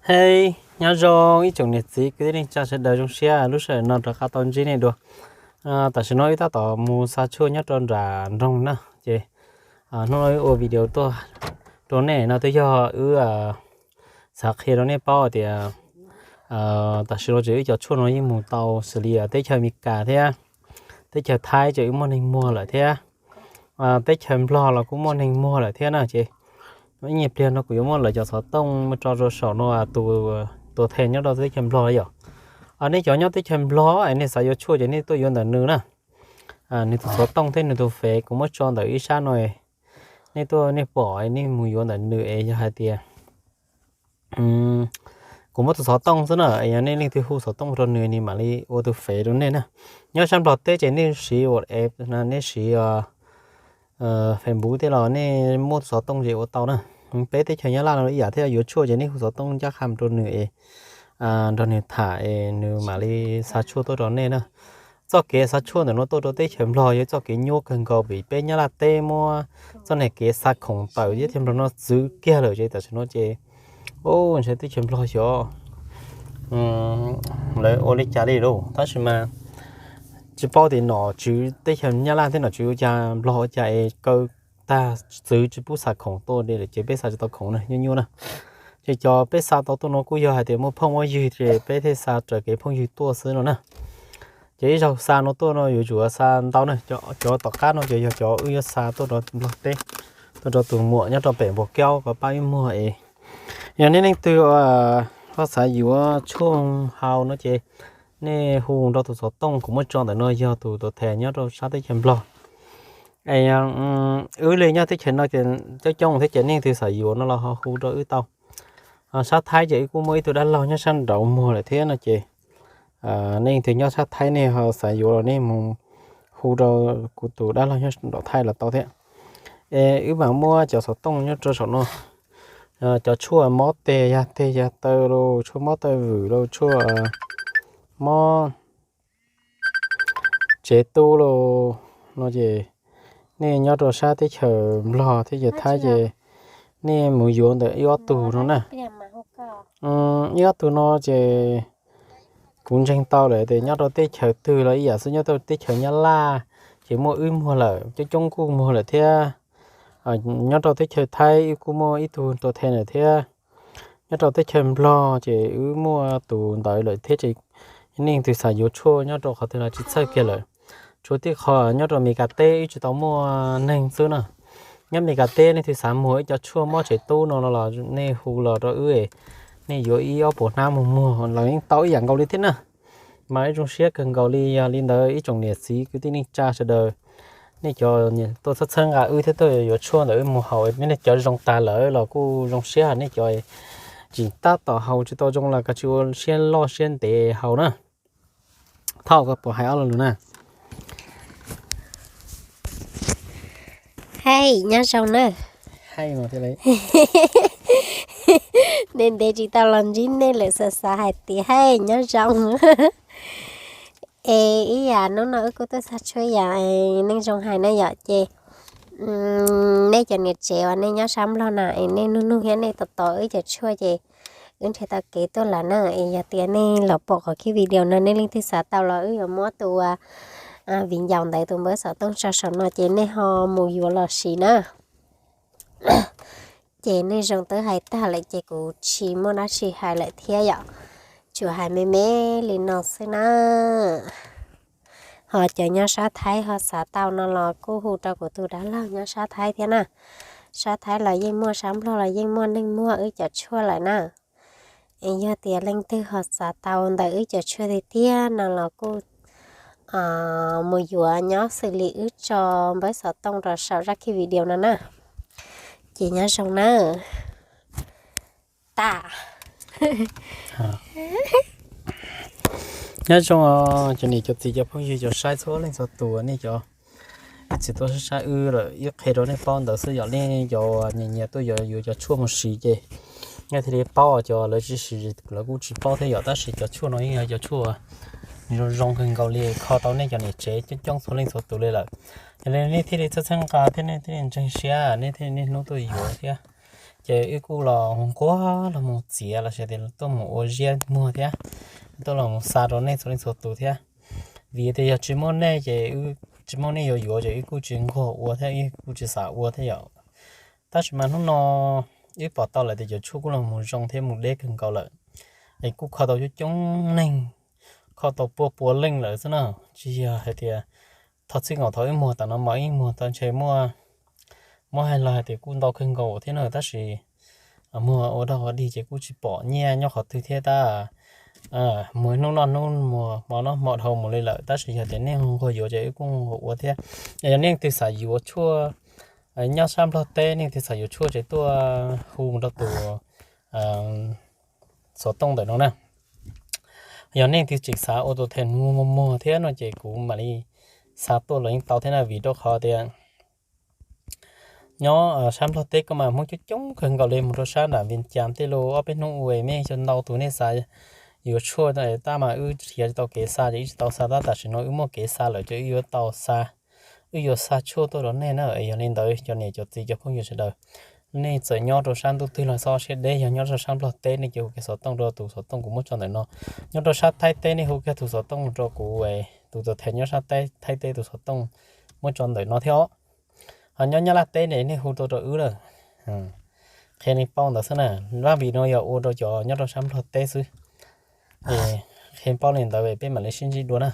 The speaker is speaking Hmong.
Hej, nyob zoo ib tsoom niam txiv kwv tij neej tsa sawv daws, zoo siab lub sij hawm no rov qab tau ntsib nej dua. Tam sim no wb tab tom mus xa tshuaj nyob rau nram nroog na, ces hnub no wb ua video tuaj rau nej no twb yog wb xav qhia rau nej paub tias tam sim no ces wb cov tshuaj no yeej mus tau xws li teb chaws Amelikas thiab teb chaws Thaib ces wb muaj neeg muag lawm thiab teb chaws Nplog los kuj muaj neeg muag lawm thiab na. Ces ib nyuag pliag no kuv yuav muab lawv cov xov tooj mus tso rau saum no tus, tus thej nyob rau teb chaws Nplog yom. Nej cov nyob teb chaws Nplog es nej xav yuav tshuaj ces nej tuaj yuav ntawm nws na. Nws tus xov tooj thiab nws tus fev kuv muab tso ntawm ib sab no, nej tuaj nej pom nej mus yuav ntawm nws es yog hais tias kuv muab tus xov tooj xwb na, yog nej leej twg hu xov tooj rau nws nws mam li ua tus fev rau nej na. Nyob sab Nplog teb ces nej siv WhatsApp, nej siv Facebook tej los nej muab tus xov tooj ces ua tau na. Peb teb chaws Nyab Laj no ib yam thiab, yuav tshuaj ces nej hu xov tooj ncaj qha mus rau nws es nrog nws tham es nws mam li xa tshuaj tuaj rau nej na. Txoj kev xa tshuaj ntawm no tuaj rau teb chaws Nplog yog txoj kev nyuaj kawg nkaus vim peb Nyab Laj teb muab txoj niag kev xa khoom tawm teb chaws Nplog no txwv kiag lawm ces tam sim no ces ntshe teb chaws Nplog xyov lawv ua li cas li lauj. Tab sis mas tsis paub tias nom tswv teb chaws Nyab Laj thiab nom tswv ua cas Nplog ua cas es kaw tag txwv tsis pub xa khoom tuaj li lawm ces peb xa tsis tau khoom na, nyuaj nyuaj na. Ces cov peb xa tau tuaj no kuj yog hais tias muaj phooj muaj ywg ces peb thiaj xa raws kev phooj ywg tuaj xwb no na. Ces ib zaug xa no tuaj no yuav tsum xa ntau na, cov tom qab no ces yog cov wb yuav xa tuaj rau Nplog teb, tuaj rau tus muam nyob rau pem Npuag Kaub kom pab wb muag es. Yog nej leej twg ho xav yuav tshuaj haus no ces nej hu rau tus xov tooj kuv muab tso ntawm no, yog tus tuam thej nyob rau sab teb chaws Nplog. Es wb li nyob teb chaws no ces coob coob thiab ces nej leej twg xav yuav no los ho hu rau wb tau. Sab Thaib ces wb kuj muaj ib tug dab laug nyob sab nraud muag lawm thiab no ces nej leej twg nyob sab Thaib nej ho xav yuav los nej mus hu rau kuv tus dab laug nyob nraum Thaib los tau thiab. Es wb mam muab cov xov tooj nyob rau saum no, cov tshuaj mob teg yag teg yag taw los, tshuaj mob taw vwm los, tshuaj mob tsev tub los no ces nej nyob rau sab teb chaws Nplog teb chaws Thaib ces nej mus yuav ntawm ib ob tug no na. Ib ob tug no ces kuv ntseeg tau lawm tias nyob rau teb chaws twg los ib yam xwb, nyob rau teb chaws Nyab Laj ces muaj wb muag lawm, coob coob kuj muag lawm thiab. Nyob rau teb chaws Thaib wb kuj muaj ib tug tuam thej lawm thiab. Nyob rau teb chaws Nplog ces wb muaj tus ntawd lawm thiab ces nej leej twg xav yuav tshuaj nyob rau qhov twg los tsis txhawj kiag lawm. Tshuav tib qho nyob rau Amelikas teb wb tsis tau muaj neeg xwb na. Nyob Amelikas teb nej leej twg xav muag ib co tshuaj mob tsev tub no los nej hu los rau wb, nej yuav ib ob puas hnab mus muag los yeej tau ib yam nkaus li thiab na. Mas wb zoo siab kawg nkaus li, yog li ntawd ib tsoom niam txiv kwv tij neej tsa sawv daws, nej cov tuaj txhawb txhawb nqa wb thiab tuaj yuav tshuaj ntawm wb mus haus, nej cov zoo tag lawm los kuj zoo siab, nej cov tseem tab tom haus tsis tau zoo los koj tsis ua siab loj siab ntev haus na. Thauj koj puas hais ob lo lus na? Hej, nyob zoo na. Nej ntev tsis tau los ntsib nej lawm xav xav hais tias hej nyob zoo. Es ib yam hnub no wb kuj tuaj xa tshuaj yam neej zoo hais na yom, ces nej cov niam tsev uas nej nyob sab Nplog na es nej nug nug thiab nej tos tos wb cov tshuaj ces wb nrhiav tau kev tuaj lawm na. Es yog tias nej los pom qhov video no nej leej twg xav tau los wb yuav muab tus viv ncaus ntawd tus npawb xov tooj tso saum no ces nej ho mus yuav los siv na. Ces neej zoo twb hais tag lawm ces kuv tsis muaj dab tsi hais lawm thiab yom, tsuas hais me me li no xwb na. Ho cov nyob sab Thaib ho xav tau no los kuj hu rau kuv tus dab laug nyob sab Thaib thiab na. Sab Thaib los yeej muaj, sab Nplog los yeej muaj neeg muag wb cov tshuaj lawm na. Es yog tias leej twg ho xav tau ntawm wb cov tshuaj tiag tiag no los kuj mus yuav nyob xws li wb tso npawb xov tooj rau saum zaj video no na. Ces nyob zoo na. Tag. Nyob zoo os cov niam cov txiv cov phooj ywg cov saib txhua leej txhua tus, nej cov txiv tuaj saib wb lawm wb qhia rau nej paub ntawd xwb yom. Nej cov nyiam nyiam tuaj yuav yuav cov tshuaj mus siv ces nej thiaj li paub, cov lawv tsis siv lawv kuj tsis paub thiab yom. Tab sis cov tshuaj no yeej yog cov tshuaj zoo zoo kawg nkaus li, kho tau nej cov niam tsev coob coob txhua leej txhua tus li lawm. Yog li nej thiaj li txhawb txhawb nqa thiab nej thiaj li ntseeg siab, nej thiaj li niaj hnub tuaj yuav thiab. Ces wb kuj los nquag los mus txiav los sis tias tuaj mus ua ziab muag thiab, tuaj los mus xa rau nej txhua leej txhua tus thiab. Vim tias yog tsis muaj nej ces tsis muaj nej yuav yuav ces wb kuj tsis nquag ua thiab wb kuj tsis xav ua thiab yom. Tab sis mas hnub no wb pom tau lawm tias cov tshuaj kuj los mus zoo thiab mus deb kawg nkaus lawm. Es kuj kho tau coob coob neeg, kho tau pua pua leej lawm xwb na. Tsis yog hais tias thov txij nkaus thaum wb muag tam no mas wb muag tau ntshe muaj, muab hais los hais tias kuj ntau kawg nkaus thiab na, tab sis muag ua dog ua dig ces kuj tsis pom nyiaj nyob qhov twg thiab tab. Muag hnub noj hnub muag, hmo noj hmo dhau mus li lawm, tab sis yog tias nej nquag yuav ces wb kuj nquag ua thiab. Yog nej leej twg xav yuav tshuaj nyob sab Nplog teb, nej leej twg xav yuav tshuaj ces tuaj hu mus rau tus xov tooj ntawm no na. Yog nej leej twg tseem xav ua tus them muag muag thiab no ces kuv mam li xa tuaj los yeej tau thiab na, vim rau qhov tias nyob sab Nplog teb ko mas Hmoob coob coob kawg nkaus li, mus rau sab nram Vias Cas tej lus ob peb hnub ua mej cov ntau tus nej xav yuav tshuaj tab mas wb khiav tsis tau kev xa ces wb tsis tau xa tab, tam sim no wb muaj kev xa lawm ces wb yuav tau xa, wb yuav xa tshuaj tuaj rau nej na. Yog li ntawd cov niam cov txiv cov phooj ywg sawv daws, nej txawm nyob rau sab ntuj twg los txhob siab deb, yog nyob rau sab Nplog teb nej ces hu kiag xov tooj rau tus xov tooj kuv muab tso ntawm no. Nyob rau sab Thaib teb nej hu kiag tus xov tooj rau kuv, tus tus them nyob sab Thaib teb tus xov tooj muab tso ntawm no thiab os. Ho nyob Nyab Laj teb ne nej hu tuaj rau wb lawm. Qhia nej paub ntawd xwb na, vaj vim no yog ua rau cov nyob rau sab Nplog teb xwb. Qhia paub li ntawd peb mam li sib ntsib dua na.